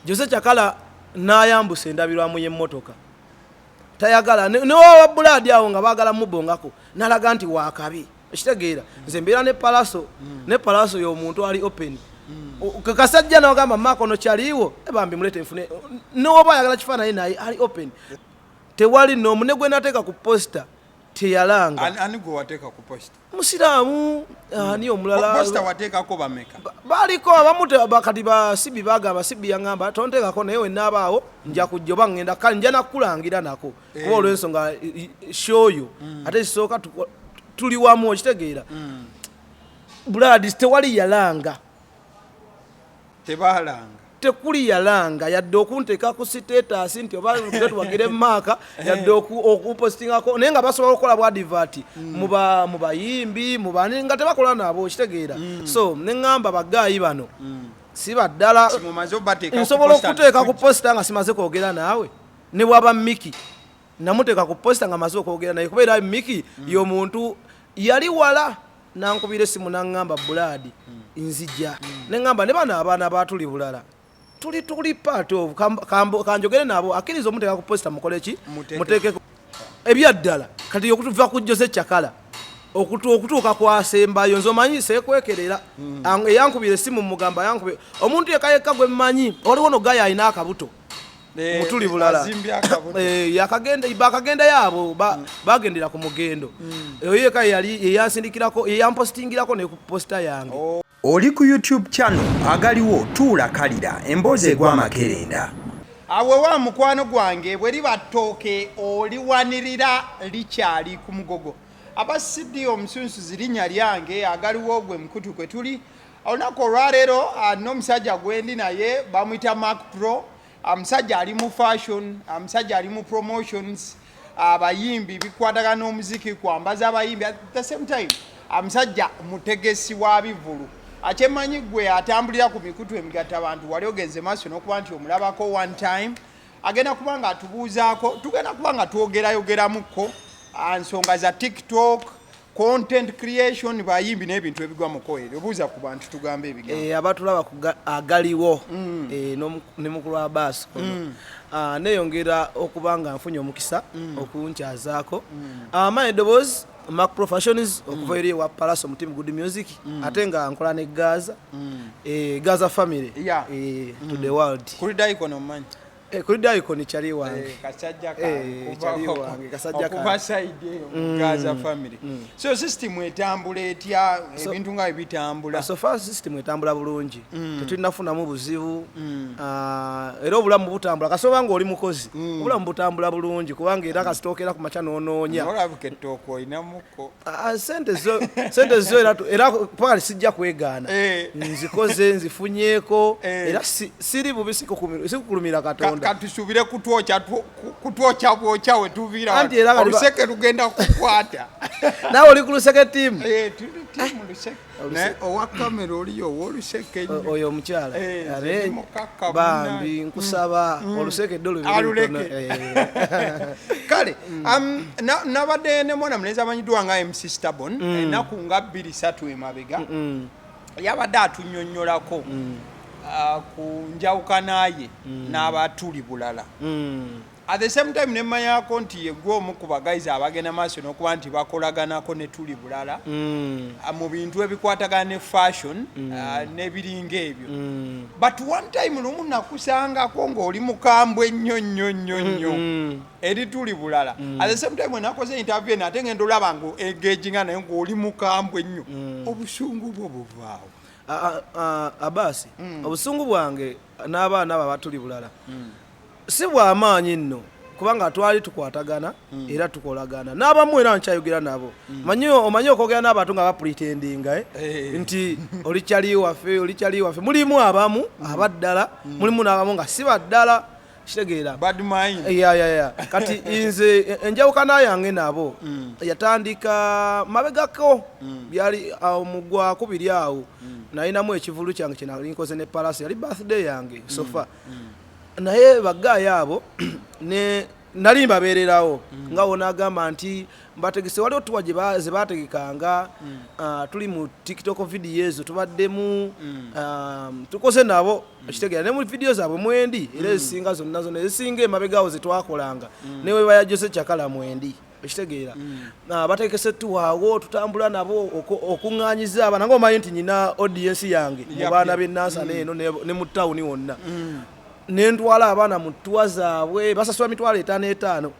Jose Chakala n'ayambusa endabirwamu y'emmotoka, tayagala newawa Bulaadi awo nga baagala mubongako, nalaga nti wakabi. Ekitegeera nze mbeera ne Palaso, ne Palaso y'omuntu ali open. Kasajja nagamba makono kyaliwo, bambi mulete nfune, newoba ayagala kifaananyi naye ali open. Tewali n'omu ne gwe nateeka ku poster teyalanga. Ani gwe wateeka ku poster? Musiraamu ani omulala? Poster wateekako bameka? Baliko abamu kati basibi bagamba, sibi yaŋŋamba tonteekako, naye wenaabaawo nja kujja oba ŋŋenda, kale nja nakulangira nako kuba olw'ensonga shoyo ate kisooka tuli wamu. Okitegeera, Buladi, tewali yalanga. Tebalanga. Tekuli yalanga yadde okunteeka ku status nti oba tuwagire maaka, yadde okupostingako, naye nga basobola okukola bwa advert mu bayimbi, mu bani nga tebakola nabo. Okitegeera? So neŋŋamba ba guy bano si baddala. Mumaze obateeka ku Nsobola poster? Okuteeka ku poster nga simaze kwogera naawe. Ne bwaba Miki, namuteeka ku poster nga maze okwogera naye, kubeera Miki y'omuntu yali wala nankubira esimu naŋŋamba, "Bulaadi, nzija." Neŋŋamba ne bano abaana batuli bulala, tuli part of kanjogere nabo, akkiriza omuteeka ku poster, mukole ki? Muteeke. Muteekeko ebyaddala. Kati okutuva ku Jose Chakala okutuuka kwasembayo, nze omanyi seekwekerera. Eyankubira esimu mugamba yankubira omuntu yekka yekka gwe mmanyi. Waliwo no guy alina akabuto mutuli bulala. Azimbye akabuto. Yakagenda, bakagenda yaabo bagendera ku mugendo. Oyo yekka yali yeyansindikirako, yeyampostingirako ne ku poster yange. Oli ku YouTube channel Agaliwo, tuula kalira emboozi egwa amakerenda. Awe wa mukwano gwange, bwe liba ttooke oliwanirira likyali ku mugogo. Aba CD omusunsuzi linnya lyange, Agaliwo gwe mukutu kwe tuli. Olunaku olwaleero n'omusajja gwendi naye bamuyita Mark Pro. Omusajja ali mu fashion, omusajja ali mu promotions, abayimbi, bikwatagana n'omuziki, kwambaza abayimbi. At the same time omusajja mutegesi wa bivulu. Akyemmanyi gwe atambulira ku mikutu emigatta abantu, wali ogenze maaso n'okuba nti omulabako one time. Agenda kuba nga atubuuzaako, tugenda kuba nga twogerayogeramuko nsonga za TikTok, content creation, bayimbi n'ebintu ebigwa mu koere. Obuuza ku bantu, tugambe ebigambo. Abatulaba ku Agaliwo ne mukulu Abaasi ono. Neeyongera okuba nga nfunye omukisa okunkyazaako. Amanyi eddoboozi Mark Professions okuva eri ewa Palaso mu team Good Music, ate nga nkola ne Gaza, Gaza family to the world. Kuli Daikon omumanyi? Kuli Daikon kyali wange. Kasajja Kyali wange, kasajja okuva kange. Side eyo mu Gaza family. So system etambula etya? Ebintu nga bwe bitambula? So far system etambula bulungi, tetulinafunamu buzibu. Era obulamu butambula kasoba nga oli mukozi, obulamu butambula bulungi kubanga era kasitookera ku makya n'onoonya. Olabika ettooke olinamuko. Sente zo era paka sijja kwegaana. Nzikoze, nzifunyeeko. Era siri bubi, sikukulumira Katonda. Katusuubire kutwokya kutwokya bwokya we tuviira. Anti era Oluseke lugenda kukwata. Naawe oli ku Luseke team? Eh, tuli team Luseke, naye owa kamera oliyo ow'oluseke ennyo. Oyo omukyala. Eh, nze ndi mukakkamu. Bambi. Naye. Nkusaba oluseke ddo lubeere Aluleke. lutono. Kale nabadde ne mwana mulenzi amanyiddwa nga MC Stabon ennaku nga 2-3 emabega. Yabadde atunnyonnyolako ku njawukana ye n'abatuli bulala. At the same time nemmanyako nti yegwe omu ku ba guys abagenda maaso n'okuba nti bakolaganako ne tuli bulala mu bintu ebikwatagana ne fashion n'ebiringa ebyo. But one time lumu nakusangako ng'oli mukambwe nnyo nnyo nnyo nnyo eri tuli bulala. At the same time wenakoze interview eno, ate ngenda olaba nga engaginga naye ng'oli mukambwe nnyo. Obusungu bwo buvaawo? Abasi, obusungu bwange n'abaana abo abatuli bulala si bw'amaanyi nno, kubanga twali tukwatagana era tukolagana n'abamu, era nkyayogera nabo. Omanyi okwogera n'abantu nga bapretendinga, eh? Nti oli kyali waffe, oli kyali waffe. Mulimu abamu abaddala, mulimu n'abamu nga si baddala. Kitegeera? Bad mind. Ya, kati nze enjawukana yange nabo yatandika mabegako, byali awo mu gwa kubiri awo. Nalinamu ekivulu kyange kyenali nkoze ne Palasi, yali birthday yange so far, naye ba guy abo ne Nali mbabeererawo nga wonagamba nti mbategese, waliwo tour ze bategekanga. Tuli mu TikTok video ezo tubaddemu, tukoze nabo, okitegeera, ne mu video zaabwe mwendi, era ezisinga zonna zonna ezisinga emabegawo zetwakolanga, ne weba ya Jose Chakala mwendi, okitegeera. Bategese tour awo, tutambula nabo okuŋŋaanyiza abaana, nga omanyi nti nyina audience yange mu baana b'enansana eno ne mu tawuni wonna, nentwala abaana mu tour zaabwe, basasula 5,000 5.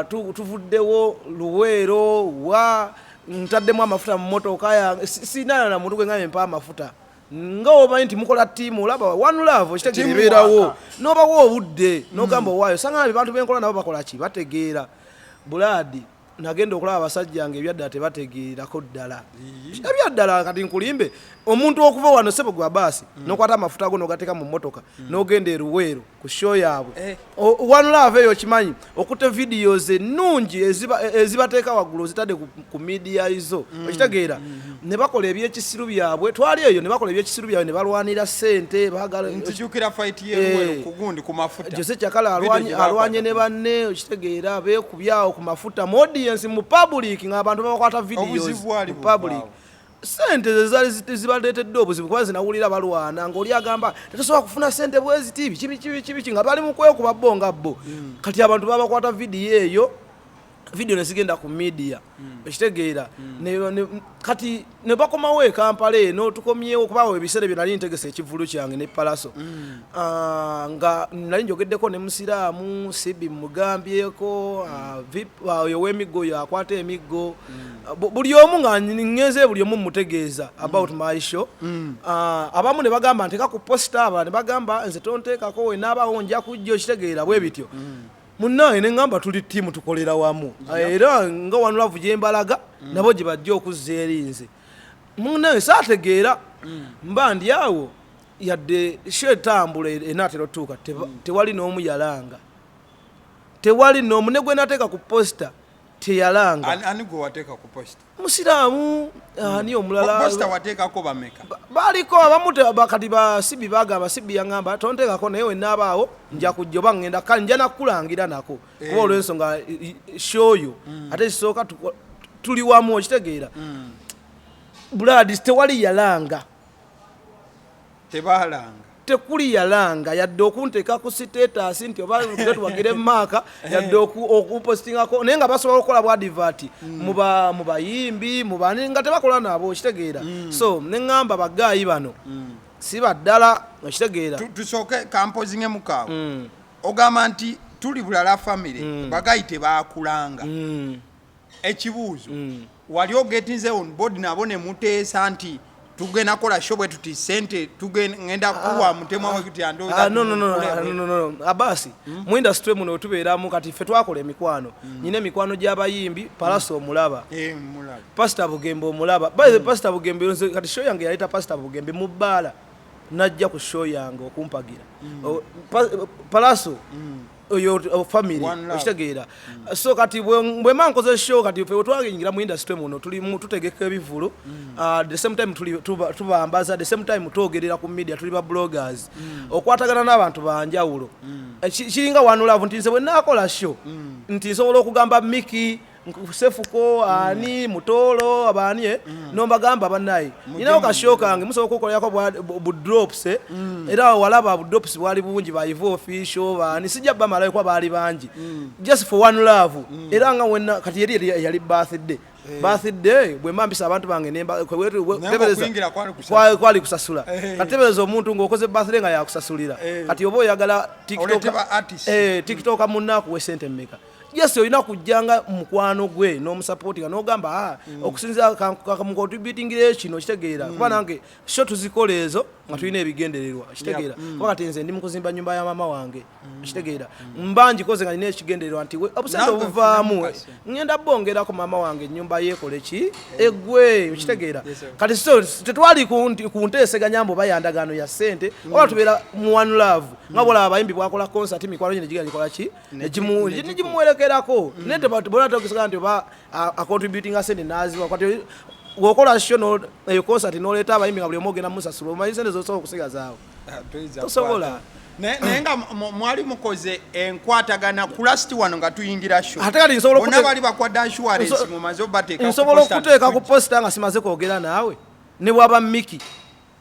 Tuvuddewo Luweero wa ntaddemu amafuta mu motoka yange. Sinaana na muntu gwe ngambye mpa amafuta, nga omanyi nti mukola tiimu, olaba One Love, okitegeera, Team ebeerawo work. N'obawa obudde n'ogamba owaayo sanga abantu benkola nabo bakola ki, bategeera. Bulaadi nagenda okulaba abasajja nga ebyaddala tebategeerako ddala ebyaddala. Kati nkulimbe, omuntu okuva wano sebo gwa baasi n'okwata amafuta go n'ogateeka mu mmotoka n'ogenda e Luweero ku show yaabwe. One Love eyo okimanyi, okutte videos ennungi ezibateeka waggulu, ozitadde ku media zo, okitegeera, ne bakola ebyekisiru byabwe. Twali eyo ne bakola ebyekisiru byabwe ne balwanira ssente, baagala Nzijukira fight y'eruweero ku gundi, ku mafuta. Jose Chakala Video gye bakwata. Alwanye ne banne, okitegeera, beekubyawo ku mafuta mu audience, mu public, ng'abantu babakwata videos Obuzibu bwali mu public. buvaawo. Sente ze zaali zibaleetedde obuzibu, kuba zinawulira balwana ng'oli agamba tetusobola kufuna sente bweziti, biki biki biki biki, nga bali mu kwekuba bo nga bo. Kati abantu babakwata vidiyo eyo, video ne zigenda ku media, okitegeera. Kati ne bakomawo e Kampala eno, tukomyewo kubawo ebiseera byo nali ntegese ekivulu kyange ne Palaso. Nga nali njogeddeko ne Musiraamu Sibi, mugambyeko, oyo w'emiggo, oyo akwata emiggo. Buli omu nga ŋŋenze, buli omu mutegeeza about my show. Abamu ne bagamba nteeka ku poster, abalala ne bagamba nze tonteekako, wenaabawo nja kujja, okitegeera, bwe bityo. Munnaye ne ŋŋamba tuli ttiimu, tukolera wamu, era nga One Love gye mbalaga nabo gye bajja okuzza eri nze. Munnaye saategeera, mba ndi awo, yadde show etambula enaatera otuuka, tewali n'omu yalanga, tewali n'omu, ne gwe nateeka ku poster teyalanga. Ani gwe wateeka ku poster? Musiraamu, ani omulala? Poster wateekako bameka? Baliko abamu kati basibi bagamba, Sibi yaŋŋamba tonteekako, naye wenaabaawo nja kujja, oba ŋŋenda kale nja nakulangira nako, kuba olw'ensonga show yo ate kisooka tuli wamu, okitegeera. Blood, tewali yalanga. Tebalanga. Tekuli yalanga yadde okunteeka ku status nti oba tuwagire maaka, yadde okupostingako, naye nga basobola okukola bwa advert mu bayimbi, mu bani, nga tebakola nabo, okitegeera. So neŋŋamba ba guy bano si baddala, okitegeera. Tusooke kampozinge mukaawo. Ogamba nti tuli bulala family, ba guy tebakulanga. Ekibuuzo, wali ogetinze on board nabo ne muteesa nti tugenda kola show bwe tuti, sente tugenda kuwa Mutemwa we kuti? Ah, no, no, no, no, no, no, no. Abasi mu industry muno tubeeramu, kati ffe twakola emikwano, nyina emikwano gy'abayimbi. Palaso omulaba? Eh, mulaba. Pasita Bugembe omulaba? By the Pasita Bugembe, nze kati show yange yaleeta Pasita Bugembe mu bbaala, najja ku show yange okumpagira. Palaso oyo family. One Love. Okitegeera. So kati bwe mba nkoze show, kati ffe wetwayingira mu industry muno, tuli tutegeka ebivulu. The same time tuli tubambaza, the same time twogerera ku media, tuli ba bloggers, okwatagana n'abantu banjawulo. Kiringa One Love nti nze bwe naakola show nti nsobola okugamba Miki, Sefuko, ani Mutoolo, abaani, nombagamba bannaye nyinawo ka show kange, musobola okukolerako bu drops, eh. Era walaba bu drops bwali bungi, ba Ivo Official, baani, sijja bamalayo kuba baali bangi, just for One Love. Era nga wenna kati yeri yali birthday, birthday bwe mba mpisa abantu bange Naye tebereza okuyingira kwali kusasula. Kwali kusasula. Kati tebereza omuntu ng'okoze birthday nga yakusasulira. Kati oba oyagala Oleete ba artist. TikTok munna akuwa sente mmeka? Yes, olina kujjanga mukwano gwe n'omusupportinga n'ogamba, ah, okusinziira kamucontributingira kino, kitegeera, kuba nange show tuzikola ezo nga tulina ebigendererwa, kitegeera, kuba kati nze ndi mu kuzimba nyumba ya maama wange, kitegeera, mba ngikoze nga nina ekigendererwa nti obusente Nange obuvaamu nfunemu kasi. Ngenda bongerako maama wange ennyumba yeekole ki, eggwe, okitegeera. Yes, sir. Kati so tetwali ku nteeseganya mbu oba yandagaano ya ssente, oba tubeera mu One Love nga bolaba abayimbi bwakola concert, mikwano gye negiga gikola ki, negimuwerekerako, naye bona togesega nti oba acontributinga sente naziwa. Kati bw'okola show eyo concert n'oleeta abayimbi nga buli omu ogenda musasula, omanyi sente zosobola okusigazaawo? Ah, toyinza Tosobola. kukwata. Naye nga mwali mukoze enkwatagana ku last wano nga tuyingira show. Ate kati nsobola Bonna bali bakwadde assurance, mumaze obateeka ku Nsobola poster. Okuteeka ku poster nga simaze kwogera naawe. Ne bwaba Miki,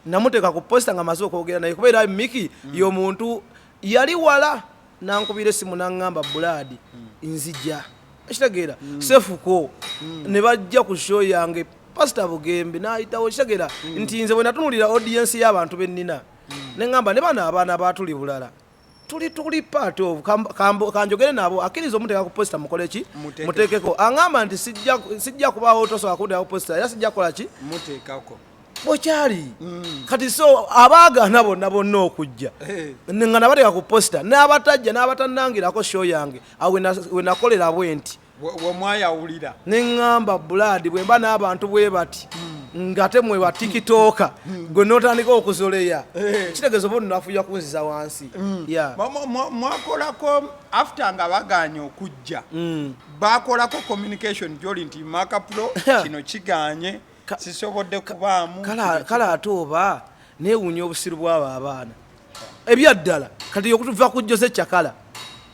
namuteeka ku poster nga maze okwogera naye, kubeera Miki y'omuntu yali wala nankubira esimu naŋŋamba, "Blood, nzija." Ekitegeera, sefuko ne bajja ku show yange, Pasita Bugembe n'ayitawo. Kitegeera nti nze bwe natunulira audience y'abantu bennina, ne ŋŋamba ne bano abaana batuli bulala, tuli part of kanjogere nabo, akkiriza omuteeka ku poster, mukole ki? Muteekeko. Muteekeko. Aŋŋamba nti sijja kubaawo, tosobola kunteeka ku poster, era sijja kukola ki? Muteekako. Bwekyali kati. So abaagaana bonna bonna okujja, nga nabateeka ku poster, n'abatajja n'abatannangirako show yange, awo we nakolera bwe nti. We mwayawulira. Neŋŋamba, "Blood, bwe mba n'abantu bwe bati, nga te mwe ba TikToker, gwe n'otandika okuzoleya, kitegeeza oba onafuya kunziza wansi." Yeah. Mwakolako after nga baganye okujja, bakolako communication gyoli nti Mark Pro kino kiganye, sisobodde kubaamu? Kale ate oba neewuunya obusiru bw'abo abaana ebyaddala. Kati okutuva ku Jose Kyakala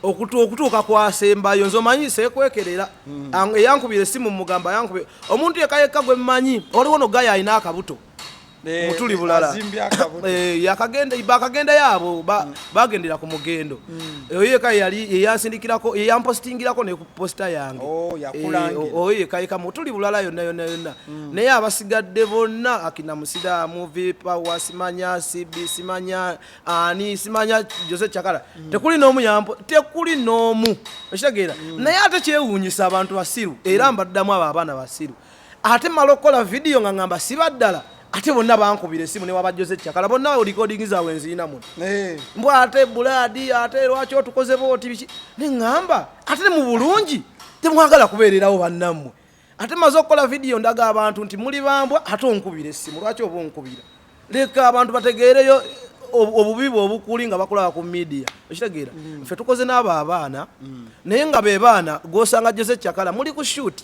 okutuuka kwasembayo, nze omanyi seekwekerera. Eyankubira esimu mugamba yankubira omuntu yekka yekka gwe mmanyi. Waliwo no gaya alina akabuto mutuli bulala. Azimbye akabuto. Yakagenda, bakagenda yaabo bagendera ku mugendo. Oyo yekka yali yeyansindikirako, yeyampostingirako ne ku poster yange. Oh, yakulangira. Oyo yekka yekka mutuli bulala yonna yonna yonna. Naye abasigadde bonna, akina musiraamu, vipawa, simanya cb, simanya ani, simanya Jose Chakala, tekuli n'omu yampo, tekuli n'omu. Okitegeera? Naye ate kyewuunyisa, abantu basiru, era mbaddamu, abo abaana basiru. Ate mala okukola vidiyo nga ngamba siba ddala, ate bonna bankubira esimu, ne waba Jose Chakala, bonna recording zaabwe nziina muno. Mbw ate Blood, ate lwaki otukoze booti biki? Neŋŋamba ate ne mu bulungi temwagala kubeererawo bannammwe. Ate maze okukola vidiyo ndaga abantu nti muli bambwa, ate onkubira essimu. Lwaki oba onkubira? Leka abantu bategeereyo obubi bwe obukuli nga bakulaba ku media. Okitegeera? Ffe tukoze n'abo abaana, naye nga be baana gwosanga Jose Chakala muli ku shoot,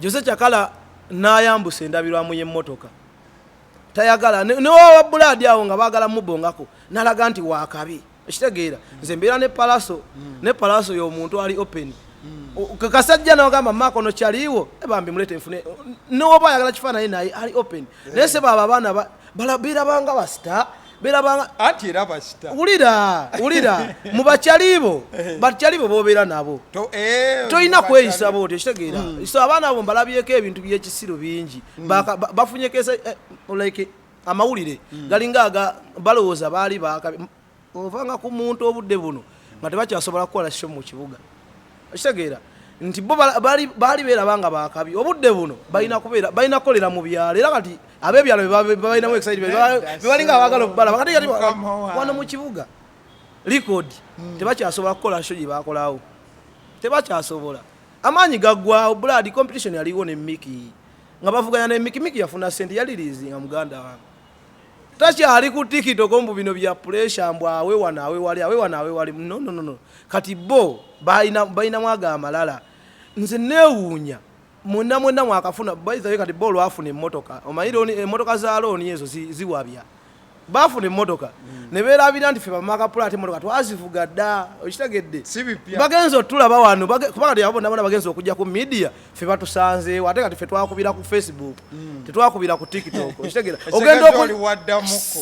Jose Chakala n'ayambusa endabirwamu y'emmotoka, tayagala newawa Blood awo nga baagala mubongako, nalaga nti wakabi. Ekitegeera, nze mbeera ne Palaso, ne Palaso y'omuntu ali open. Kasajja nagamba, "Maako no kyaliwo bambi mulete nfune." Newoba ayagala kifaananyi naye ali open. Naye se baaba abaana beerabanga ba star, beerabanga. Anti era ba star. Wulira, wulira, mu bakyalibo, bakyalibo bobeera nabo, tolina mu kweyisa bwotyo. Kitegeera? So abaana abo mbalabyeko ebintu byekisiru bingi. Bafunyeko like amawulire galinga aga balowooza baali bakabi. Ovanga ku muntu obudde buno nga tebakyasobola kukola show mu kibuga. Okitegeera nti bo baali beeraba nga bakabi, obudde buno balina kubeera, balina kukolera mu byalo. Era kati ab'ebyalo be balinamu excitement, bebalinga abaagala okubalaba. Kati Mukama wange. wano mu kibuga record tebakyasobola kukola show gye bakolawo, tebakyasobola, amaanyi gaggwawo. Blood, competition yaliwo ne Miki, nga bavuganya ne Miki. Miki yafuna sente, yalirizinga muganda wange takyali ku TikTok mbu bino bya pressure, mbu awe wano, awe wali, awe wano, awe wali. No, no, no, no. Kati bo balinamu ago amalala. Nze neewuunya, mwenna mwenna mwakafuna bayizayo. Kati bo olwafuna emmotoka, omanyi emmotoka za loan ezo ziwabya. Baafuna emmotoka ne beerabira nti ffe ba Mark Pro ate emmotoka twazivuga dda. Okitegedde? Si bipya. Bagenza otulaba wano, kuba kati abo bonna bonna bagenza okujja ku media, ffe batusanzeewo. Ate kati ffe twakubira ku Facebook, tetwakubira ku TikTok. Okitegera? Ogenda oli waddamuko.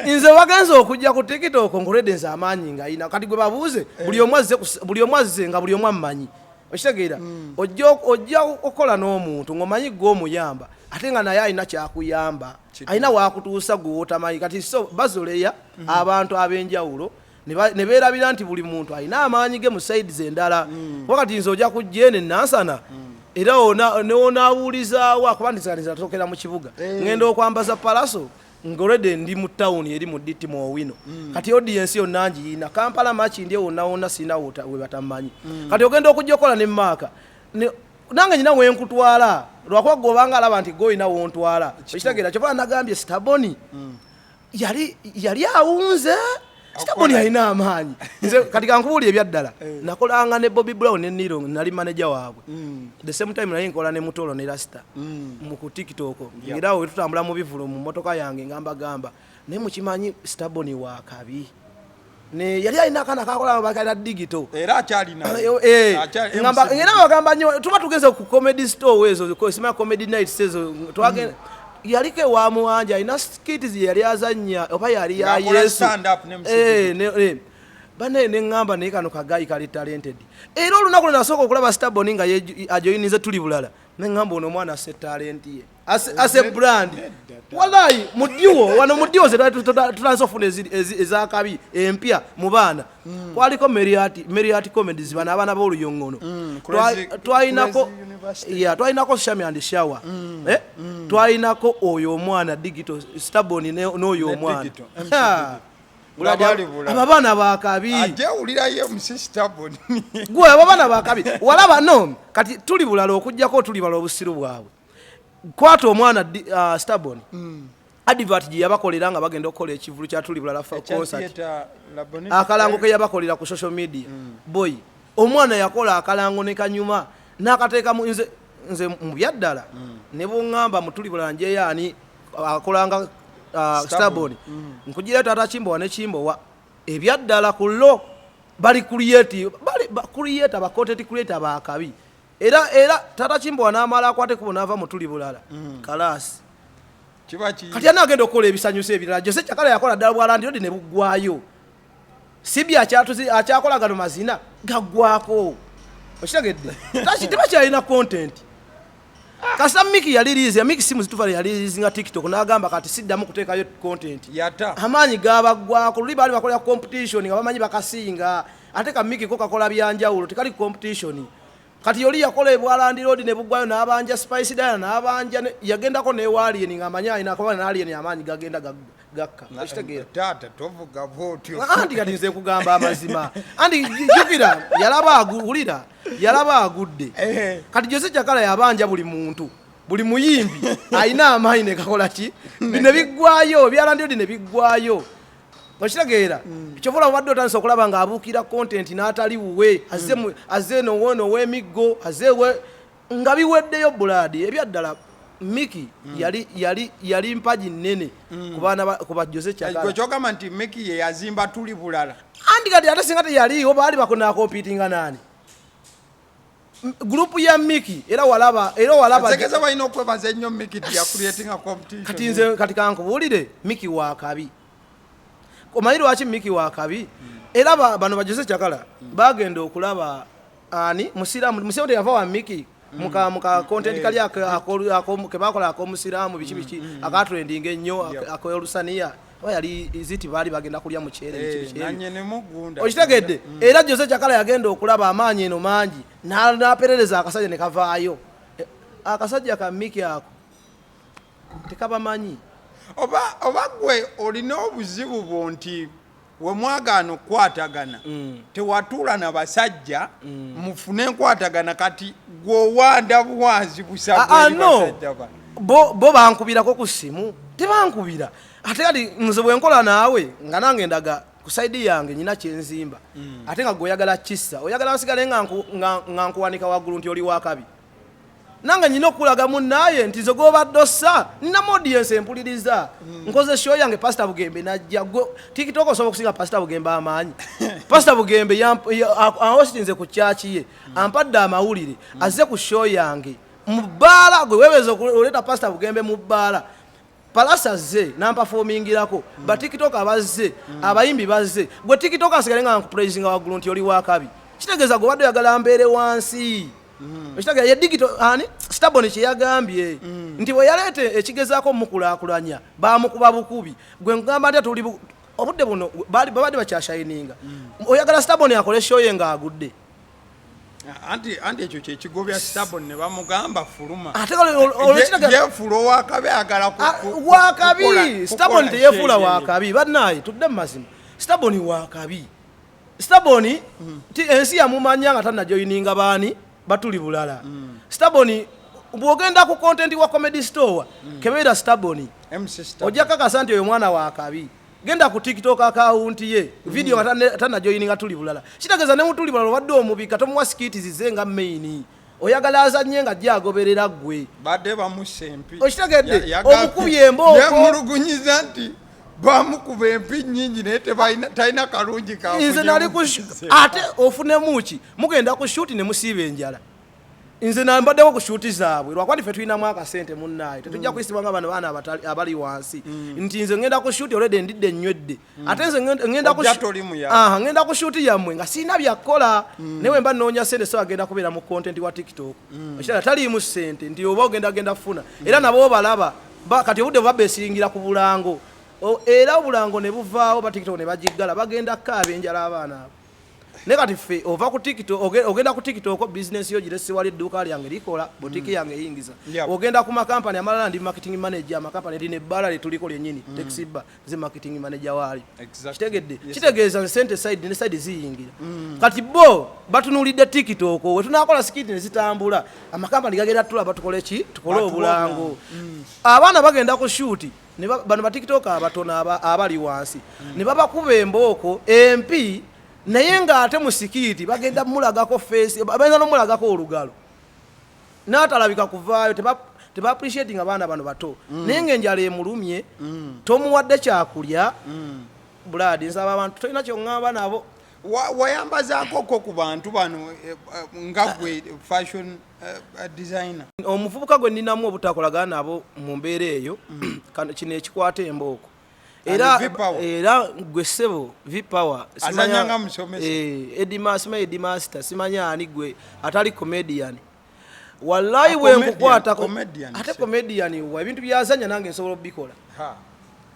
Nze bagenza okujja ku TikTok nkoledde nze amaanyi ngayina. Kati gwe babuuze, buli omu azze buli omu azze nga buli omu ammanyi. Okitegeera? Ojja okukola n'omuntu ng'omanyi gwe omuyamba, ate nga naye alina kyakuyamba, alina wakutuusa gwe wotamanyi. Kati so bazoleya abantu ab'enjawulo ne beerabira nti buli muntu alina amaanyi ge mu sides endala. Kuba kati nze ojja kujja eno enansana, era newonaawulizaawo akuba nti nze mu kibuga, ngenda okwambaza Palaso ng'olwedde ndi mu tawuni eri mu DT mu Owino. Kati audience yonna ngiyina Kampala, Makindye, wonna wonna sirina we batammanyi. Kati ogenda okujja okukola ne Maaka, nange nyina wenkutwala, lwakuba gwe obanga alaba nti gwe olina wontwala. Okitegeera? Kyova nagambye Staboni yali awunze. Staboni alina amaanyi. Nze kati kankubuulira ebyaddala, nakolanga ne Bobby Brown ne Niro, nali manager waabwe. The same time naye nkola ne Mutolo ne Rasta mu ku TikTok. Era awo wetutambula mu bivulo mu motoka yange, ngamba gamba Naye mukimanyi Staboni wakabi ne yali alina akaana kakola bakalira digital. Era akyalina. Eh, era bagamba nnyo tuba tugeze ku comedy store ezo, sima comedy nights ezo twagenda. Yaliko ewa Muwanja, alina skits yali azannya oba yali ya Yesu. Eh, banaye neŋŋamba, naye kano kagayi kali talented. Era olunaku lwe nasooka okulaba Staboni nga ajoyinize Tuli Bulala, neŋŋamba ono omwana asse talent ye, ase brand. Wallahi mu duo wano, mu duo tutandise okufuna ezakabi empya mu baana. Kwaliko Meriat Comedies, bano abaana b'oluyoŋono. Twalinako, yeah, twalinako Shami and Shower, eh? Twalinako oyo omwana Digital Staboni n'oyo omwana. Abo abaana bakabi. Gwe, abo abaana bakabi walaba no. Kati Tuli Bulala, okugjako Tuli Bulala obusiru bwabwe, kwata omwana Stabon, advert gye yabakolera nga bagenda okukola ekivulu kya Tuli Bulala concert, akalango ke yabakolera ku social media. Boy, omwana yakola akalango ne kanyuma n'akateekamu. Nze mu byaddala ne buŋŋamba mu Tuli Bulala njeyo ani akolanga Stabon, nkugirayo Taata Kimbowa ne Kimbowa. Ebyaddala ku lo bali creative, bali creator, ba content creator bakabi. Era Taata Kimbowa n'amala akwate kubo n'ava mu Tuli Bulala, kalaasi. Kati ani agenda okukola ebisanyusa ebirala? Jose Kyakala yakola ddala bwa landlord ne buggwayo. Sibi akyakola gano mazina gaggwako. Okitegedde? Tebakyalina content. Kasita Miki yaliriiza, Miki simu zituva yaliriizinga TikTok n'agamba kati siddamu kuteekayo content. Amaanyi gabaggwako. Luli baali bakolera competition nga bamanyi bakasinga, ate ka Miki ko kakola byanjawulo, tekali competition. Kati oli yakola ebwa landlord ne buggwayo, n'abanja Spice Diana, n'abanja yagendako ne Alien ng'amanyi alina kuba n'Alien amaanyi gagenda gakka. Okitegeera? Taata, tovuga bwotyo. Anti kati nze kugamba amazima, anti jjukira yalaba wulira, yalaba agudde. Kati Jose Kyakala yabanja buli muntu, buli muyimbi alina amaanyi ne kakola ki ne biggwayo, ebya landlord ne biggwayo. Okitegeera? Kyova olaba obadde otandise okulaba ng'abuukira content n'atali wuwe, azze azze nowono ow'emiggo, azze we nga biweddeyo. Bulaadi ebyaddala Miki yali mpagi nnene ku baana ku ba Jose Kyakala. Gwe kyogamba nti Miki ye yazimba Tuli Bulala? Anti kati ate singa teyaliiwo, baali bakunakompitinga naani? Group ya Miki era walaba, era walaba. Ntegeza balina okwebaza ennyo Miki ti yacreatinga competition. Kati nze kati kankubuulire, Miki wakabi. Omanyi lwaki Miki wakabi? Era bano ba Jose Kyakala bagenda okulaba ani musiraamu, musiraamu teyava wa Miki muka content kali kebakola ak'omusiraamu, biki biki, akatrendinga ennyo, akolusaniya oba yali ziti, baali bagenda kulya muceere, biki biki ebyo. Nanye ne mugunda. Okitegedde? Era Jose Kyakala yagenda okulaba amaanyi eno mangi, n'aperereza akasajja ne kavaayo. Akasajja ka Miki ako tekabamanyi. Oba gwe olina obuzibu bwo nti we mwagaana okukwatagana, tewatuula na basajja mufune enkwatagana, kati gw'owanda buwanzi busa Ah, ah, no. basajja ba Bo bankubirako ku ssimu? Tebankubira. Ate kati nze bwe nkola naawe nga nange ndaga ku side yange nyina kyenzimba, ate nga gwe oyagala kissa, oyagala nsigale nga nkuwanika waggulu nti oli wakabi, nange nyina okulaga munnaaye nti nze gwobadde ossa ninamu audience empuliriza. Nkoze show yange, Pasita Bugembe najja. Gwe TikTok osobola okusinga Pasita Bugembe amaanyi? Pasita Bugembe ahostinze ku kyaki ye, ampadde amawulire, azze ku show yange mu bbaala. Gwe weeweza oleeta Pasita Bugembe mu bbaala, Palasa azze nampafomingirako, batiktok abazze, abayimbi bazze, gwe TikTok asigale nga nkupraisinga waggulu nti oli wakabi, kitegeeza gwe obadde oyagala mbeere wansi. Ekitegeeza ye digital ani Stabon kye yagambye nti bwe yaleeta ekigezaako mukulaakulanya bamukuba bukubi. Gwe nkugamba nti tuli obudde buno baali babadde bakyashayininga. Oyagala Stabon akole show ye ng'agudde? Anti ekyo kyekigobya Stabon ne bamugamba fuluma. Ate kale olwekitegeeza Yefuula owakabi, ayagala Ah, wakabi. Stabon kukola teyefuula shege. wakabi. Bannaye, tudde mu mazima, Stabon wakabi. Stabon ti ensi yamumanya nga tannajoyininga baani batuli Bulala. Stabon bw'ogenda ku content wa Comedy Store, kebeera Stabon. MC Stabon. Ojja kakasa nti oyo mwana wakabi. Genda ku TikTok account ye, video nga tannajoyininga Tuli Bulala. Kitegeeza ne mutuli Bulala obadde omubika, tomuwa skit zize nga main, oyagala azanye nga ajja agoberera ggwe. Badde bamussa empi. Okitegedde? Omukubye embooko. Yemulugunyiza nti Bamukuba empi nnyingi, naye talina kalungi. Nze nali ku ate ofunemu ki? Mugenda ku shoot ne musiiba enjala. Nze nambaddeko ku shoot zaabwe, lwakuba nti ffe tulinamu akasente, munnaaye, tetujja kuyisibwa nga bano baana abali wansi, nti nze ngenda ku shoot, already ndidde, nnywedde, ate nze ngenda ku Ojja toli muyavu. Aha, ngenda ku shoot yammwe nga sirina byakukola, naye bwe mba nnoonya sente, so agenda kubeera mu content wa TikTok. Ekirala, taliimu sente nti oba ogenda genda kufuna, era nabo balaba kati obudde bwe babeesiringira ku bulango. Era obulango ne buvaawo, ba TikTok ne bagiggala, bagenda kukaaba enjala abaana abo. Naye kati ffe ova ku TikTok, ogenda ku TikTok, bizinesi yo girese wali, edduuka lyange likola, boutique yange eyingiza. Ogenda ku makampani amalala, ndi marketing manager amakampani, lino ebbala lyetuliko lyennyini, taxi bar, nze marketing manager waalyo. Kitegedde? Yes. Kitegeeza nze sente side ne side ziyingira. Kati bo batunuulidde TikTok. We tunakola skit ne zitambula, amakampani gagenda tulaba, tukole ki? Tukole Batuwe obulango. Abaana bagenda ku shoot ne bano ba TikTok abatono abali wansi ne babakuba embooko, empi, naye ng'ate mu skit bagenda mulagako face, bayinza nomulagako olugalo n'atalabika kuvaayo. Teba appreciating abaana bano bato, naye ng'enjala emulumye, tomuwadde kyakulya. Buladi, nsaba abantu, tolina kyoŋŋamba nabo. Wayambazaakoko ku bantu bano, nga gwe fashion designer? Omuvubuka gwe nninamu obutakolagana nabo mu mbeera eyo, kino ekikwata embooko era V-Power. Era gwe ssebo V-Power. Azannya nga musomesa. Simanya Edimaster, simanya ani, gwe atali comedian, wallahi bwe nkukwatako. Comedian, ate se. Comedian wa ebintu byazanya nange nsobola obikola. Ha,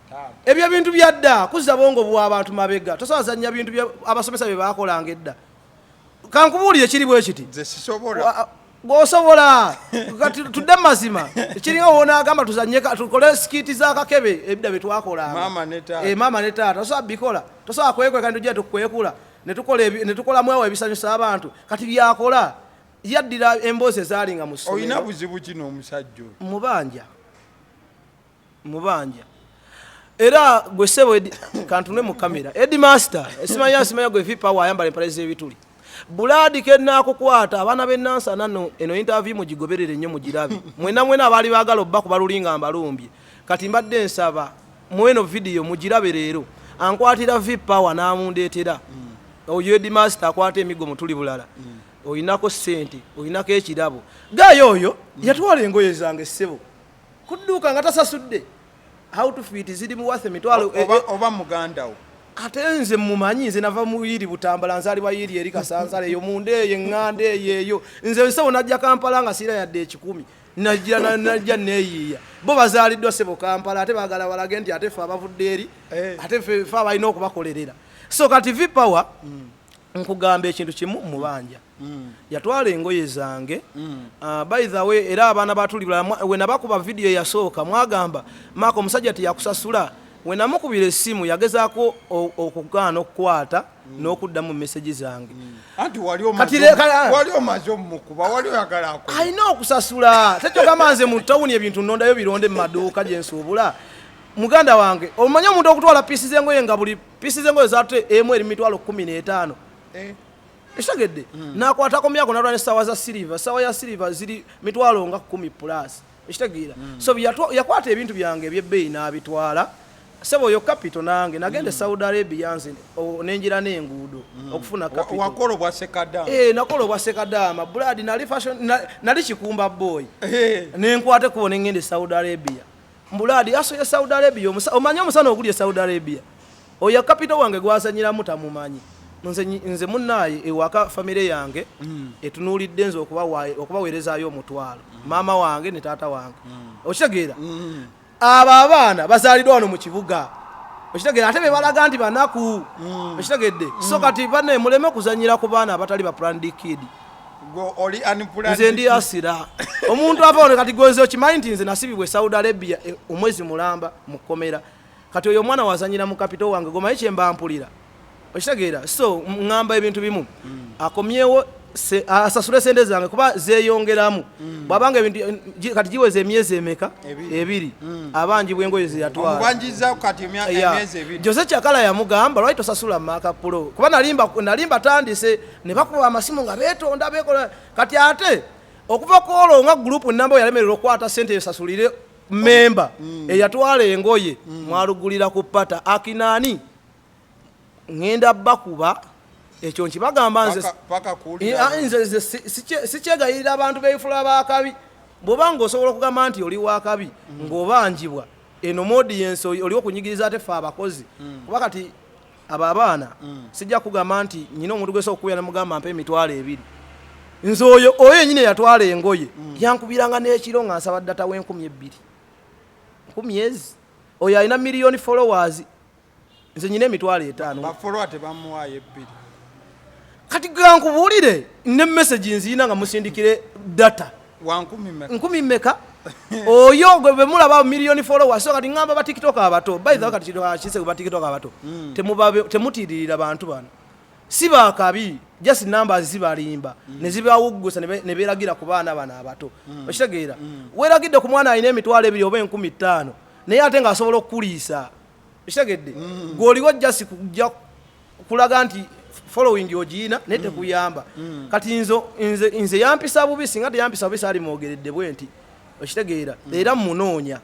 taata. Ebyo ebintu byadda, kuzza bwongo bw'abantu mabega. Tosobola zanya bintu abasomesa bye bakolanga edda. Kankubuulire, kiri bwe kiti. Nze sisobola. Gwosobola. Kati tudde mu mazima, kiringa wonaagamba tuzanye tukole skit z'akakebe ebidda bye twakolanga. Maama ne taata. Eh, maama ne taata. Tosobola bikola, tosobola kwekweka ntujja tukwekula ne tukolamu awo ebisanyusa abantu. Kati byakola yaddira emboozi ezaalinga mu Olina ssomero. buzibu kino omusajja oyo? Mubanja, mubanja. Era gwe ssebo kantunule mu kamera, Edi Master, simanya, simanya gwe V-Power ayambala empale z'ebituli. Bulaadi kenakukwata, abaana b'enansana no eno interview mugigoberere nnyo, mugirabe mwena mwena abaali baagala obba kuba lulinga mbalumbye. Kati mbadde nsaba mweno video mugirabe leero. Ankwatira V-Power n'amundeetera oyo Edi Master akwata emiggo mutuli bulala. Oyinako ssente, oyinako ekirabo. Gaayo oyo yatwala engoye zange ssebo kudduuka nga tasasudde. Outfit ziri muwase emitwalo Oba muganda wo? Ate nze mumanyi, nze nava mu yiri Butambala, nzaalibwa yiri eri Kasansala eyo munda eyo eŋŋanda eyo eyo. Nze nsebo najja Kampala nga siira yadde 100, najja najja neeyiiya. Bo bazaaliddwa sebo Kampala, ate baagala balage nti ate ffe abavudde eri, ate ffe abalina okubakolerera. So kati V-Power, nkugamba ekintu kimu, mubanja. Yatwala engoye zange. By the way, era abaana batuli bulala, we nabakuba video eyasooka mwagamba maaka omusajja teyakusasula. We namukubira essimu yagezaako okugaana okukwata n'okuddamu message zange. Anti wali Kati wali omaze omukuba, wali oyagala akole. Alina okusasula. Tekyogamba nze mu tawuni ebintu nnondayo bironde mu maduuka gye nsuubula. Muganda wange, omanyi omuntu okutwala piece z'engoye nga buli piece z'engoye zate emu eri 150,000? Ekitegedde? Nakwatako myako, natwala n'essaawa za silver. Essaawa ya silver ziri mitwalo nga 10 plus. Ekitegeera? So yakwata ebintu byange ebyebbeeyi n'abitwala. Sebo oyo capital, nange nagenda e Saudi Arabia nze nenjira n'enguudo okufuna capital. Wakola obwa sekadaama? Eh, nakola obwa sekadaama, buladi. Nali fashion nali kikumba boy. Nenkwata ekkubo nengenda e Saudi Arabia. Mbuladi aso ye Saudi Arabia, omanyi omusana oguli e Saudi Arabia? Oyo capital wange gwazanyiramu tamumanyi. Nze munnaaye ewaka famire yange etunuulidde nze okubaweerezaayo 500, maama wange ne taata wange. Okitegeera? Abo abaana bazaaliddwa wano mu kibuga. Okitegeera? Ate be balaga nti banaku. Okitegedde? So kati banne, muleme kuzanyira ku baana abatali ba planned kid. Gwe oli unplanned. Nze ndi asira omuntu ava wano. Kati gwenze okimanyi nti nze nasibibwa e Saudi Arabia, omwezi mulamba mu kkomera. Kati oyo omwana wazanyira mu capital wange, gomanyi kyemba mpulira. Okitegeera? So ŋŋamba ebintu bimu, akomyewo asasule sente zange kuba zeeyongeramu. Bw'abanga ebintu kati giweza emyezi emeka? Ebiri. Ebiri. Abangi bw'engoye zeyatwala. Omubanjiza kati emyezi 2. Jose Kyakala yamugamba, lwaki tosasula Maka Pro? Kuba nalimba tandise ne bakuba amasimu nga beetonda, beekola. Kati ate okuva ku olwo nga group namba yalemererwa okukwata sente esasulire. Memba eyatwala engoye mwalugulira ku pata akinani. Ŋŋenda bakuba, ekyo nkibagamba nze. Paka kuwulira. Nze sikyegayirira abantu beefula bakabi. Bw'oba ng'osobola okugamba nti oli wakabi ng'obanjibwa eno audience, oli okunyigiriza ate ffe abakozi, kuba kati abo abaana sijja kugamba nti nyina omuntu gwesa okukubira nemugamba mpa 20,000. Nze oyo yenyini eyatwala engoye yankubiranga n'ekiro nga nsaba data w'2,000, nkumi ezi. Oyo alina miliyoni followers, nze nyina 50,000. Ba follower tebamuwaayo ebbiri. Kati gankubuulire, ne message nziina nga musindikire data. Wa nkumi mmeka? Nkumi mmeka? Oyo gwe bemulaba miliyoni followers. So kati ngamba ba TikTok abato, by the way, kati kino akise ba TikTok abato, temutiiririra bantu bano, si bakabi, just numbers zibalimba ne zibawuggusa ne beeragira ku baana bano abato. Okitegeera? Weeragidde ku mwana alina 20,000 oba 5,000, naye ate ng'asobola okukuliisa. Okitegedde? Gw'oliwo just kujja kulaga nti following ogiyina, naye tekuyamba. Kati nze yampisa bubi. Singa teyampisa bubi, saali mwogeredde bwe nti. Okitegeera? Era munoonya,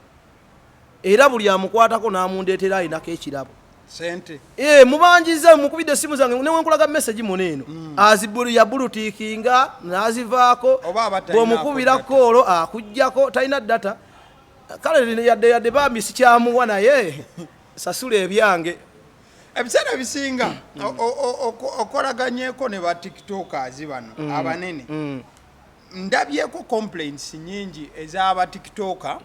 era buli amukwatako n'amundeetera alinako ekirabo. Sente. Eh, mubanjiza mukubidde essimu zange, newenkulaga message muno eno, azibulu ya blue tickinga n'azivaako. Oba aba talinaako Bw'omukubira data. Call akugjako, talina data. Kale yadde bambi sikyamuwa, naye sasula ebyange. Ebiseera ebisinga okolaganyeko ne ba TikTokers bano abanene. Ndabyeko complaints nyingi ez'aba TikToker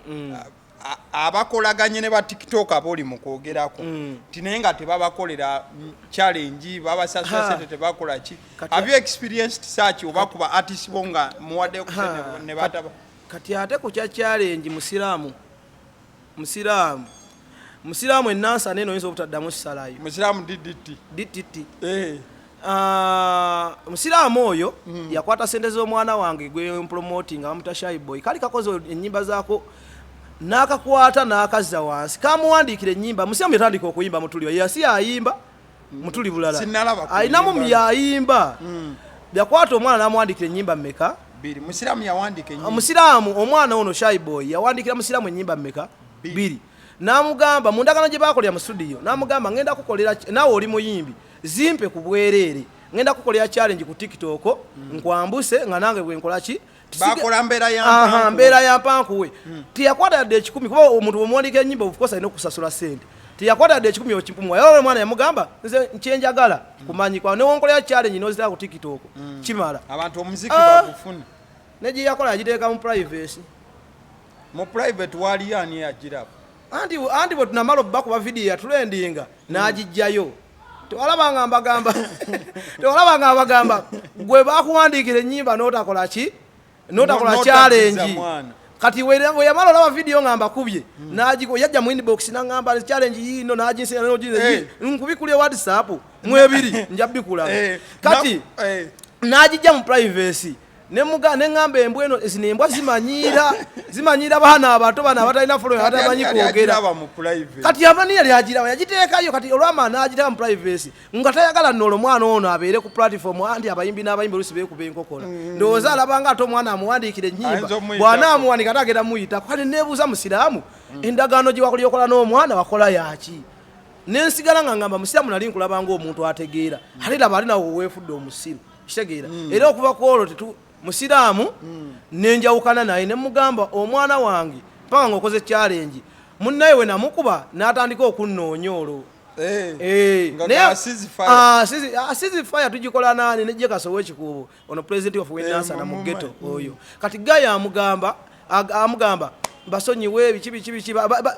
abakolaganye ne ba TikToker boli mu kwogerako nti naye nga tebabakolera challenge, babasasula sente, tebakola ki. Have you experienced such, oba kuba artist bo nga muwaddeyo ku sente ne bataba? Kati ate ku kya challenge, musiraamu enansana eno oyinza obutaddamu ssalayo. Musiraamu DDT. DTT. Eh. Ah, musiraamu oyo yakwata sente z'omwana wange gwe promoting, bamuta Shy Boy, kali kakoze ennyimba zaako, n'akakwata n'akazza wansi, kamuwandiikira ennyimba. Musiraamu yatandika okuyimba mutuli, yasi ayimba mutuli bulala. Sinnalaba ku Alinamu nnyimba. Yayimba, yakwata omwana n'amuwandiikira ennyimba mmeka? Bbiri. Musiraamu yawandiika ennyimba? Musiraamu, omwana ono Shy Boy yawandiikira musiraamu ennyimba mmeka? Bbiri. Bbiri. N'amugamba mu ndagaano gye bakolera mu studio, n'amugamba, ngenda kukolera, naawe oli muyimbi, zimpe ku bwereere, ngenda kukolera challenge ku TikTok, nkwambuse nga nange bwe nkola ki. Bakola mbeera ya Aha, mpankuwe. Mbeera ya mpankuwe. Teyakwata yadde ekikumi, kuba omuntu bwemuwandiika ennyimba, of course alina okusasula sente. Teyakwata yadde ekikumi okipumuwa. Yaba omwana yamugamba, nze nkyenjagala kumanyikwa, newonkolera challenge noziteka ku TikTok, kimala. Abantu omuziki Ah. bagufune. Ne gye yakola yagiteeka mu privacy. Mu private waliyo ani yagiraba? Anti bwe tunamala obbakuba vidiyo yatrendinga n'agijjayo. Tewalabanga mbagamba, tewalabanga mbagamba, gwe bakuwandiikira ennyimba n'otakola ki, n'otakola N'otaddiza challenge. mwana. Kati we yamala olaba vidiyo nga mbakubye, n'agiko yajja mu inbox n'aŋŋamba challenge yiino, n'aginsinga. Nkubikuli WhatsApp mwebiri, nja bikulaga. Kati n'agijja mu privacy, nemuga neŋŋamba embwa eno, zino embwa zimanyiira baana abato bano abatalina follow, Kati abatamanyi ani yali kwogera. agiraba mu private? Kati abani yali agiraba, yagiteekayo. Kati olwamala n'agiteeka mu privacy nga tayagala nno olwo omwana ono abeere ku platform, anti abayimbi n'abayimbi oluusi beekuba enkokola. Ndowooza alabanga ate omwana amuwandiikira ennyimba. Ayinza omuyitako. Bw'anaamuwandiika ate agenda muyitako. Kati neebuuza, musiraamu, endagaano gye wakola okola n'omwana wakola yaki? Nensigala nga ngamba, musiraamu, nali nkulaba ng'omuntu ategeera, ate laba ali nawe weefudde omusiru. Kitegeera? Era okuva ku olwo tetu musiraamu nenjawukana naye, nemugamba omwana wange paka ng'okoze challenge. Munnaye we namukuba n'atandika okunnoonya olwo. Eh, Eh, nga ga ceasefire. Ah, ceasefire tugikola nani? Ne Jekaso w'ekikuubo ono, president of Wenansana mu ghetto oyo. Kati gaya amugamba, amugamba basonyiwe biki biki biki,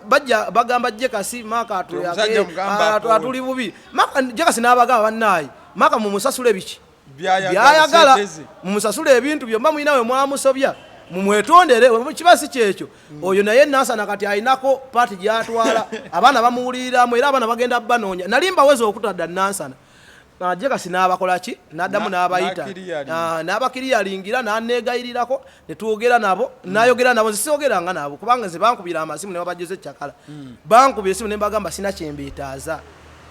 bajja bagamba Jekasi maka Omusajja mugamba akowe. atuli bubi. Maka Jekasi n'abagamba, bannaayi, maka mumusasule biki Byayagala, byayagala. sente ze. Mumusasule ebintu byonna, mulina we mwamusobya, mumwetondere. Kiba si kyekyo, oyo naye Nansana kati alinako paati gyatwala, abaana bamuwuliriramu, era abaana bagenda banoonya. Nali mbaweza okutadda Nansana, Jekasi n'abakola ki, n'addamu n'abayita. N'akiriyalinga. Ah, n'abakiriyalingira, n'aneegayirirako, ne twogera nabo, n'ayogera nabo. Nze siyogeranga nabo, kubanga nze bankubira amasimu ne babajoze ekyakala. Bankubira esimu ne mbagamba, sina kyembeetaaza,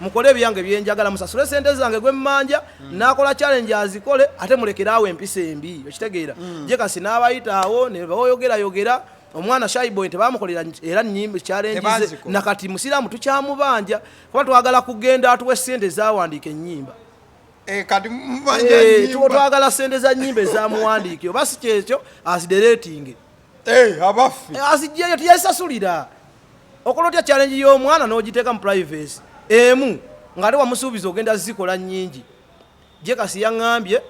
mukole ebyange byenjagala, musasule sente zange gwe mmanja, n'akola challenge azikole, ate mulekeraawo empisa embi. Okitegeera? Jekasi n'abayita awo ne bayogerayogera. Omwana Shyboy tebamukolera era nyimba challenge ze. Tebazikola. Nakati musiraamu tukyamubanja kuba twagala kugenda atuwe sente zawandiika ennyimba. Eh, kati mubanja Eh, nnyimba. Twagala sente za nyimba ezamuwandiike, oba si kyekyo azideretinge. Eh, abaffe. Azijjeyo, tiyazisasulira. Okola otya challenge y'omwana n'ogiteeka mu privacy emu ng'ate wamusuubiza ogenda zikola nnyingi? Jekasi yaŋŋambye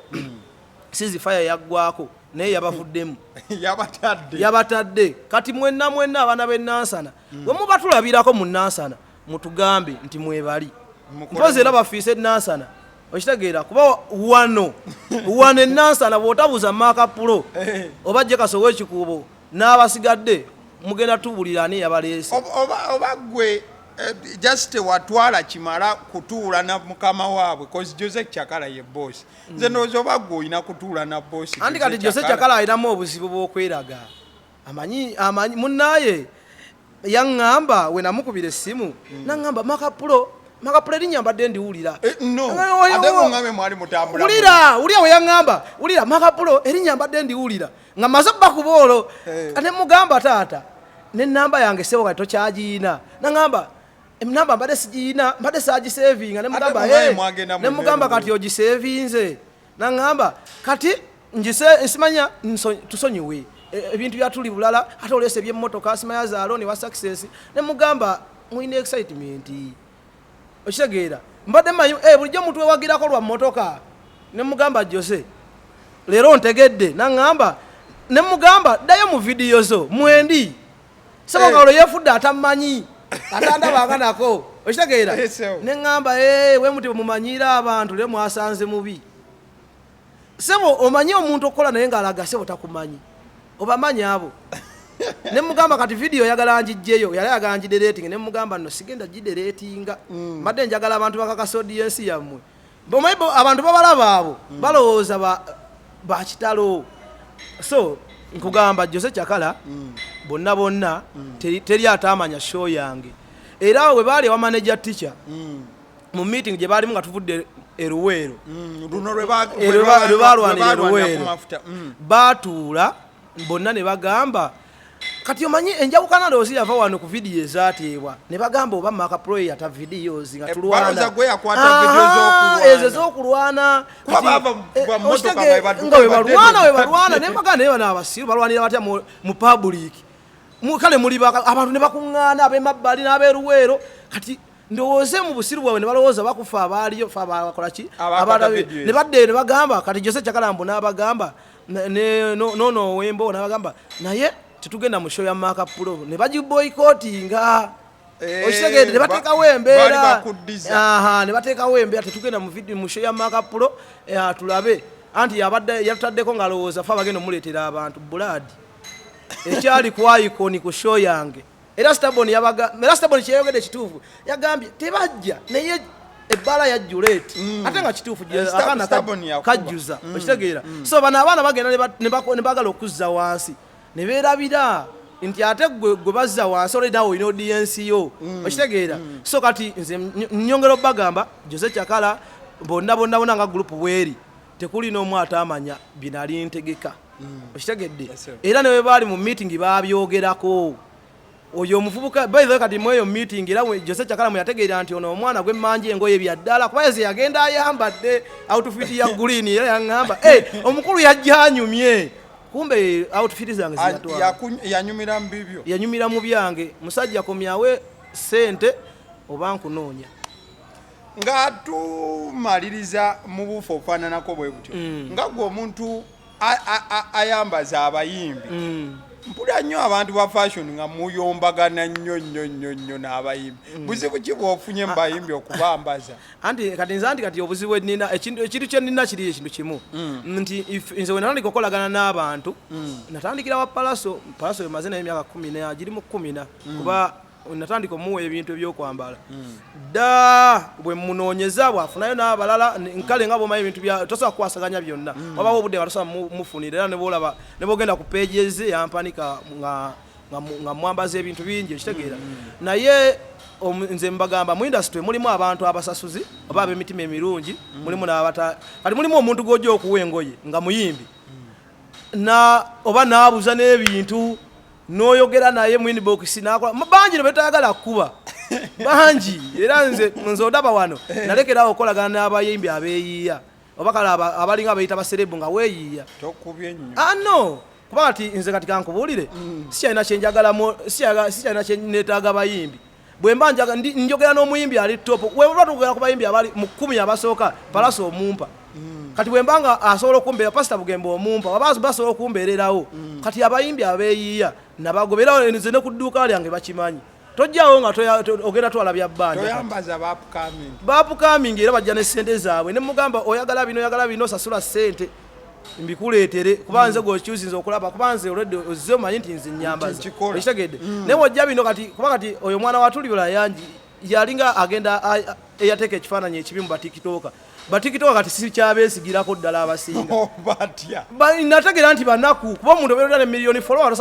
ceasefire yaggwako, naye yabavuddemu. Yabatadde. Yabatadde. Kati mwenna mwenna abaana b'enansana, bwe muba tulabirako mu Nansana, mutugambe nti mwebali. Mukole. Mpozi era bafiise enansana, okitegeera? Kuba wano wano enansana bw'otabuuza Maakapulo oba Jekasi ow'ekikuubo n'abasigadde, mugenda tubulira ani yabaleese. Oba gwe just watwala kimala kutuula na mukama waabwe, cause Jose Chakala ye boss. Nze ndowooza oba gwe olina kutuula na boss. Anti kati Jose Chakala alinamu obuzibu bw'okweraga. Amanyi, amanyi munaaye yaŋŋamba, we namukubira essimu naŋŋamba, "Makapulo, Makapulo, erinnya mbadde ndiwulira." Eh, no. Eh, ate muŋŋambe mwali mutambula. Wulira, wulira, we yaŋŋamba, "Wulira Makapulo, erinnya mbadde ndiwulira," nga maze bakuba olwo. Ne mugamba, "Taata, nenamba yange sebo kati tokyagiina?" Naŋŋamba, "Enamba mbadde sigiina, mbadde saagisevinga." Ne mugamba, muŋŋambe "Eh," mwagenda ne mugamba, mwenna. "Kati ogisevinze?" Naŋŋamba, "Kati ngise simanya, tusonyiwe. Ebintu byatuli bulala, ate oleesa ebyemmotoka, simanya zaalo ne wa success." Ne mugamba, "Mulina excitement, okitegeera? Mbadde manyi bulijjo mutwewagirako lwa mmotoka." Ne mugamba, "Jose, leero ntegedde." Naŋŋamba, ne mugamba, "Ddayo mu vidiyo zo mwendi sebo." Nga olwo yeefudde atammanyi, atandabanga nako, okitegeera? Eh, sebo. Ne ŋŋamba, "We muti bwe mumanyiira abantu, leero mwasanze mubi, sebo." Omanyi omuntu okukola naye ng'alaga sebo takumanyi, obamanyi abo. Ne mugamba, "Kati vidiyo oyagala ngijjeyo?" Yali ayagala ngideletinga. Ne mugamba, "No, sigenda gideletinga, mbadde njagala abantu bakakasa audience yammwe." Omanyi abantu babalaba abo balowooza bakitalo. So nkugamba, Jose Chakala, bonna bonna teri atamanya show yange. Era we baali ewa manager teacher mu meeting gye baalimu nga tuvudde eruweero, Luno lwe Eh, lwe balwanira lwe balwanira Eruweero. ku mafuta. Baatuula bonna ne bagamba, kati omanyi enjawukana ndowooza yava wano ku vidiyo ezateebwa. Ne bagamba oba Maka Pro yata videos nga Eh, tulwana. balowooza gwe yakwata video Aha, z'okulwana. ezo ez'okulwana. Kuba Kati, bava mu mmotoka nga bwe nga bwe balwana, badde. bwe balwana. Ne bagamba, naye bano abasiru balwanira batya mu public? Kale muli abantu ne bakuŋŋaana ab'emabbali n'ab'eruweero. Kati ndowooze mu busiru bwabwe ne balowooza bakufa abaaliyo fe abakola ki. Abakwata videos. Ne baddeyo ne bagamba, kati Jose Chakalambo n'abagamba nono owembo n'abagamba, "Naye tetugenda mu show ya Maka Pro." Ne bagiboycottinga. Eh, Okitegedde? Ne bateekawo baali embeera. bakuddiza. Aha, ne bateekawo embeera, tetugenda mu video mu show ya Maka Pro. Tulabe anti yabadde yatutaddeko ng'alowooza fe abagenda omuleetera abantu blood ekyali ku icon ku show yange. Era Stabon yabaga, era Stabon kyeyayogedde kituufu, yagambye tebajja naye ebbaala yajjula eti, ate nga kituufu. Eh, Abaana Stabon yakuba. kajjuza, okitegeera? So bano abaana bagenda ne baagala okuzza wansi ne beerabira nti ate gwe bazza wansi oledi nawe olina audience yo, okitegeera? So kati nze nyongera obbagamba, Jose Chakala, bonna bonna bonna nga group bweri, tekuli n'omu atamanya bye nali ntegeka, okitegedde? Yes, sir. Era ne bwe baali mu meeting babyogerako. Oyo omuvubuka, by the way, kati mweyo meeting era Jose Chakala mwe yategeera nti ono omwana gwe mmanja engoye bya ddala, kuba yeze yagenda ayambadde outfit ya green. Era yaŋŋamba, "Eh, omukulu yajja anyumye," kumbe outfit zange ziyatwala. Yanyumira mu bibyo. Yanyumira mu byange. Musajja, komyawe sente oba nkunoonya. Nga tumaliriza, mu buufu obufaananako bwe butyo, nga gwe omuntu ayambaza abayimbi, mpulira nnyo abantu ba fashion nga muyombagana nnyo nnyo nnyo nnyo n'abayimbi. Buzibu ki bw'ofunye mu bayimbi okubambaza? Anti kati nze, anti kati obuzibu enina, ekintu kyenina kiri ekintu kimu, nti nze we natandika okukolagana n'abantu, natandikira wa Palaso. Palaso emaze naye emyaka 10, giri mu 10, kuba natandika omuwa ebintu ebyokwambala dda. Bwe munoonyeza bwafunayo n'abalala, nkale nga bwomanyi ebintu bya tosobola kukwasaganya byonna, wabawo obudde nga tosobola mufunira. Era ne bwolaba ne bwogenda ku pages yampanika nga mwambaza ebintu bingi, ekitegeera? Naye nze mbagamba, mu industry mulimu abantu abasasuzi oba ab'emitima emirungi, mulimu n'abata. Kati mulimu omuntu gw'ojja okuwa engoye nga muyimbi na oba n'abuza n'ebintu. N'oyogera naye mu inbox, nakola bangi ne betayagala kuba bangi. Era nze odaba wano nalekerawo okukolagana n'abayimbi abeeyiiya, oba kale abalinga abayita ba celeb nga weeyiiya. Tokubye nnyo. Ah, no, kuba kati nze, kati kankubuulire, sikyalina kyenjagalamu, sikyalina kyeneetaaga bayimbi. Bwe mba njogera n'omuyimbi ali top, weba tugera ku bayimbi abali mu 10 abasooka, Palaso omumpa. Kati bwe mba nga asobola okumbeera, Pasita Bugembe omumpa, oba basobola okumbeererawo. Kati abayimbi abeeyiiya nabagobera. Nze ne ku dduuka lyange bakimanyi, tojjawo nga ogenda twala bya bbanja. Toyambaza ba upcoming? Ba upcoming era bajja ne sente zaabwe, ne mugamba, oyagala bino, oyagala bino, sasula sente mbikuleetere, kuba nze gwokyusinza okulaba, kuba nze olwedde ozze omanyi nti nze nyambaza. Nkikola. Ekitegedde, naye wojja bino kati, kuba kati oyo mwana wa Tulibula yangi yalinga agenda eyateeka ekifaananyi ekibi mu ba TikToker. Ba TikToker kati sikyabeesigirako ddala abasinga. Batya? Nategeera nti banaku, kuba omuntu obeera ne miliyoni follower,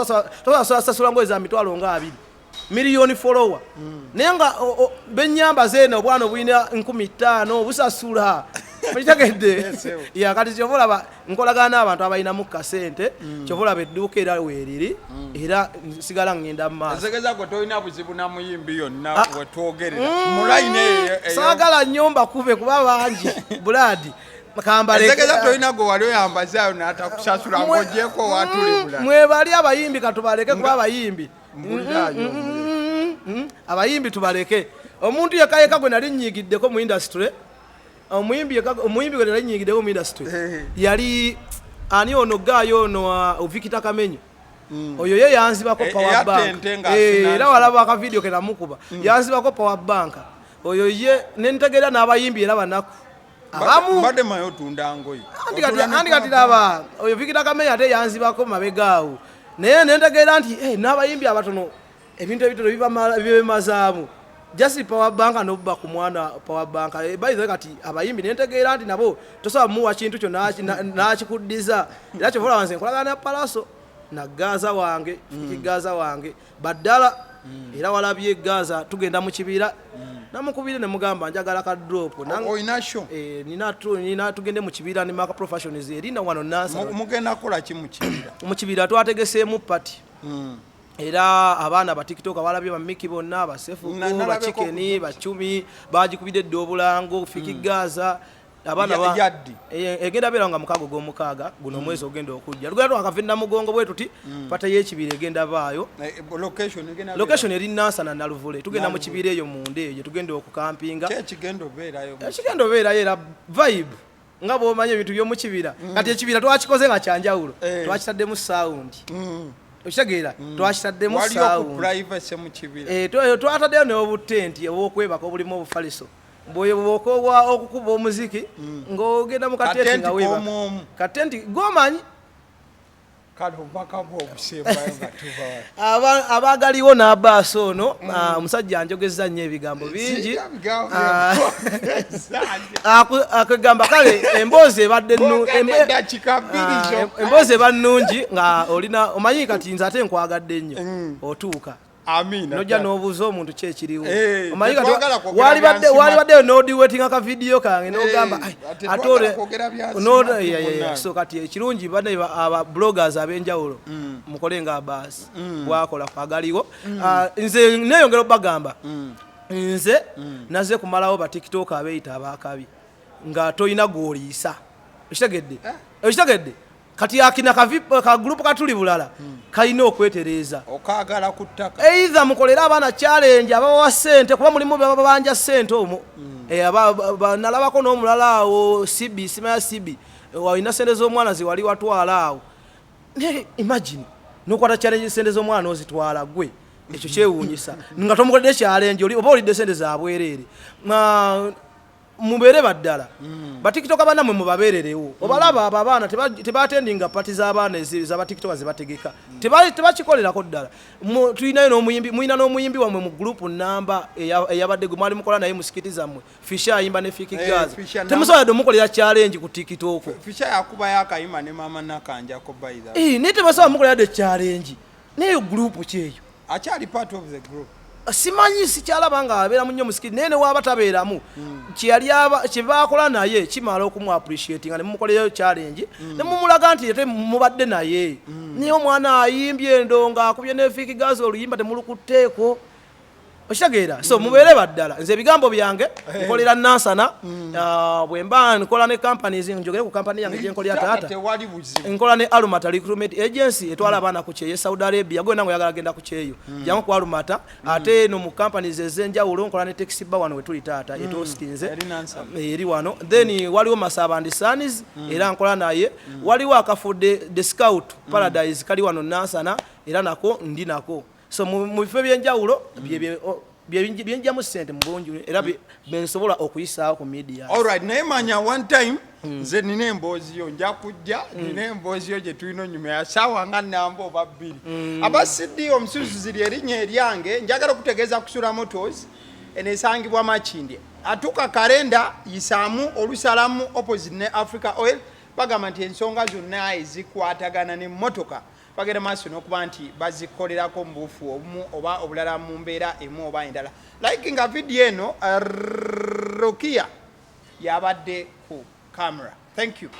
tosasula ngoye za mitwalo nga 20 miliyoni follower, naye nga benyamba zeeno obwana obulina 5000 busasula, okitegedde? Yes, ewo. Ya, kati kyova olaba nkolagana n'abantu abalinamu kasente, kyova olaba edduuka era weeriri, era nsigala ngenda mu maaso. Ezegeza gwe tolina buzibu na muyimbi yonna Ah. wetwogerera mu layini eyo? Saagala nnyo mbakube kuba bangi, Buladi kambaleke. Ezegeza tolina gwe wali oyambazaayo n'atakusasula ng'ogyeko watulibula? Mwebali abayimbi, katubaleke kuba abayimbi Mbulirayo. Abayimbi tubaleke. Omuntu yekka yekka gwe nali nyigiddeko mu industry, omuyimbi omuyimbi gwe nali nyigiddeko mu industry yali ani ono, gaayo ono, Victor Kamenyo. Oyo ye yanzibako power eyatta bank. ente ng'afuna Era walaba akavidiyo ke namukuba, yanzibako power bank oyo ye, nentegeera n'abayimbi era banaku abamu. Mbadde manyi otunda ngoye. Anti kati laba oyo Victor Kamenyo ate yanzibako mabega awo, naye nentegeera nti n'abayimbi abatono ebintu ebitono bibemazaamu, just power bank nobba ku mwana power bank. By the way, kati abayimbi nentegeera nti nabo tosobola muwa kintu kyo n'akikuddiza. Era kyova olaba nze nkolagana na Palaso na Gaza wange, Gaza wange baddala. Era walabye Gaza tugenda mu kibira, namukubire ne mugamba njagala ka drop. Olina show? Eh, nina tugende mu kibira ne Maka Professionals erina wano Nansa. Mugenda kukola ki mu kibira? Mu kibira twategeseemu party, era abaana ba TikTok balabye, bamiki bonna, basefuku, Nalabyeko. Bachikeni, bacumi bagikubidde dda obulango, Fiki Gaza, abaana Yaddi? Egenda beera nga 6 gw'omukaaga guno, omwezi ogenda okujja. Lugenda twakava Namugongo bwe tuti, party y'ekibira egenda baayo. Location egenda? Location eri Nansana Naluvule. Tugenda mu Naluvule. kibira eyo munda eyo tugenda okukampinga. Ki ekigenda obeerayo? Ekigenda obeerayo era vibe, nga bw'omanyi ebintu by'omu kibira. Kati ekibira twakikoze nga kyanjawulo, twakitaddemu sound, okitegeera? Twakitaddemu Waliyo ku sound. privacy mu kibira? Eh, twataddeyo n'obutenti obwokwebaka obulimu obufaliso, bwe bwokowa okukuba omuziki ng'ogenda mu katenti Katenti nga weebaka. k'omwomu. Katenti gomanyi. Kale obubaka bwe obusembayo nga tuva wano. Abaagaliwo n'abaasi ono, omusajja anjogeza nnyo ebigambo bingi. Singa bigambo by'okwogeza. Akugamba kale emboozi ebadde Bwogedde eddakiika 2 zokka. Emboozi eba nnungi nga olina omanyi. Kati nze ate nkwagadde nnyo, otuuka Amiina. nojja n'obuuza omuntu ki ekiriwo. Eh, Omanyi kati tetwagala kwogera walibadde bya nsima. Walibaddeyo n'odiwetinga ka vidiyo kange n'ogamba, Eh, "Ai, ate ate twagala kwogera bya nsima yeah. munnange. So kati ekirungi, banne aba bloggers ab'enjawulo mukole nga Abaasi bwakola kwagaliwo. Ah, nze neyongera obagamba, nze naze kumalawo ba TikTok abeeyita abakabi nga toyina gw'oliisa, okitegedde? Okitegedde? Kati akina ka group katuli bulala kalina okwetereeza. Okaagala ku ttaka. Either mukolere abaana challenge ababawa ssente, kuba mulimu bababanja ssente omwo. Eh, nalabako n'omulala awo sibi simaya sibi, walina ssente z'omwana zewali watwala awo. Naye imagine nokwata challenge, sente z'omwana n'ozitwala gwe, ekyo kyewuunyisa nga tomukoledde challenge, oba olidde sente zabwereere. Mubeere baddala ba TikToker bannamwe, mubabeererewo. Obalaba abo abaana tebatendinga party z'abaana z'aba TikToker zebategeka. Tebakikolerako ddala. Tulinayo n'omuyimbi, mulina n'omuyimbi wammwe mu group namba eyabadde gwe mwali mukola naye mu skit zammwe, Fisha ayimba ne Fiki Eh, Gaza. Fisha Temusobola dde omukolera challenge ku TikTok? Fisha yakubayo akayima ne Mama Nakanjako, by the way. Eh, naye tebasobola mukolera dde challenge? Naye group kyeyo. Akyali part of the group. Simanyi, sikyalaba nga abeeramu nnyo musikiri, naye newaaba tabeeramu, kyeyali kyebakola naye kimala okumu appreciate nga nemumukoleyo challenge, nemumulaga nti ate mubadde naye. Naye omwana ayimbye endongo, akubye ne Fik Gaza oluyimba, temulukutteeko. Okitegeera? So mubeere baddala. Nze ebigambo byange nkolera Nansana. Ah, bwe mba nkola ne companies, njogere ku company yange gyenkolera, taata. Tewali buzibu. Nkola ne Alumata Recruitment Agency, etwala abaana ku kyeyo e Saudi Arabia. Gwena nga oyagala genda ku kyeyo, jangu ku Alumata. Ate eno mu companies ez'enjawulo, nkola ne Taxi Bar wano wetuli, taata, etostinze. Eri Nansana. Eri wano. Then waliwo Masaba and Sons, era nkola naye. Waliwo akafudde The Scout Paradise, kali wano Nansana, era nako ndi nako. So mu bifo ebyenjawulo byenjamu sente mu bungi, era byensobola okuyisaawo ku media. Alright, naye manya one time nze nina emboozi yo, nja kujja nina emboozi yo gye tulina onyuma ya saawa nga namba oba 2. Aba CD omususuzi lyerinnya eryange. Njagala okutegeeza Kusula Motors, eno esangibwa Makindye, atuuka Kalenda, yisaamu olusalamu opposite ne Africa Oil. Bagamba nti ensonga zonna ezikwatagana n'emmotoka bagenda maaso n'okuba nti bazikolerako mu bufu obumu oba obulala, mu mbeera emu oba endala. Like nga vidiyo eno, Rukia yabadde ku camera. Thank you.